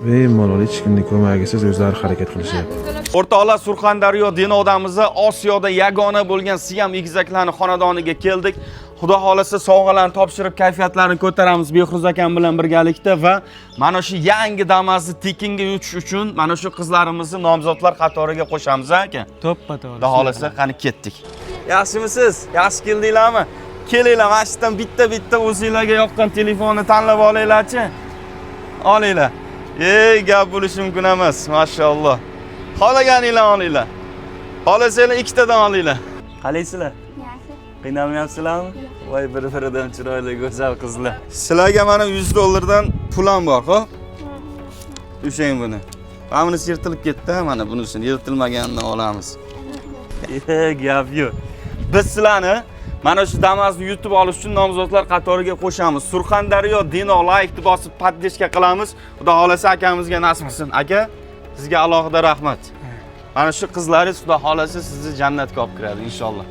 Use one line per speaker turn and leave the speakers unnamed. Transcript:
Bemalol, hech kimning ko'magisiz o'zlari harakat qilishyapti.
O'rtoqlar, Surxondaryo Denodamizni Osiyoda yagona bo'lgan Siam egizaklarning xonadoniga keldik. Xudo xolasa, sovg'alarni topshirib, kayfiyatlarini ko'taramiz Behruz akam bilan birgalikda va mana shu yangi Damazni tekinga yutish uchun mana shu qizlarimizni nomzodlar qatoriga qo'shamiz, aka.
To'ppa to'g'ri.
Xudo xolasa, qani ketdik. Yaxshimisiz? Yaxshi keldinglarmi? Kelinglar, mana shu yerdan bitta-bitta o'zinglarga yoqqan telefonni tanlab olinglarchi. Olinglar. Ey, gap bo'lishi mumkin emas, mashalloh. Xohlaganinglar olinglar. Xohlasanglar ikkitadan olinglar. Qalaysizlar?
Yaxshi.
Qiynalmayapsizlarmi? Voy, bir-biridan chiroyli, go'zal qizlar. Sizlarga mana 100 dollardan pul ham bor, xo'p? Ushlang buni. Mana bunisi yirtilib ketdi, mana bunisini yirtilmaganidan olamiz. E, gap yo'q. Biz sizlarni mana shu Damazni yutib olish uchun nomzodlar qatoriga qo'shamiz. Surxondaryo Dino laykni bosib поддержка qilamiz. Xudo xolasa, akamizga nasib qilsin. Aka, sizga alohida rahmat. Mana shu qizlaringiz, Xudo xolasa, sizni jannatga olib kiradi inshaalloh.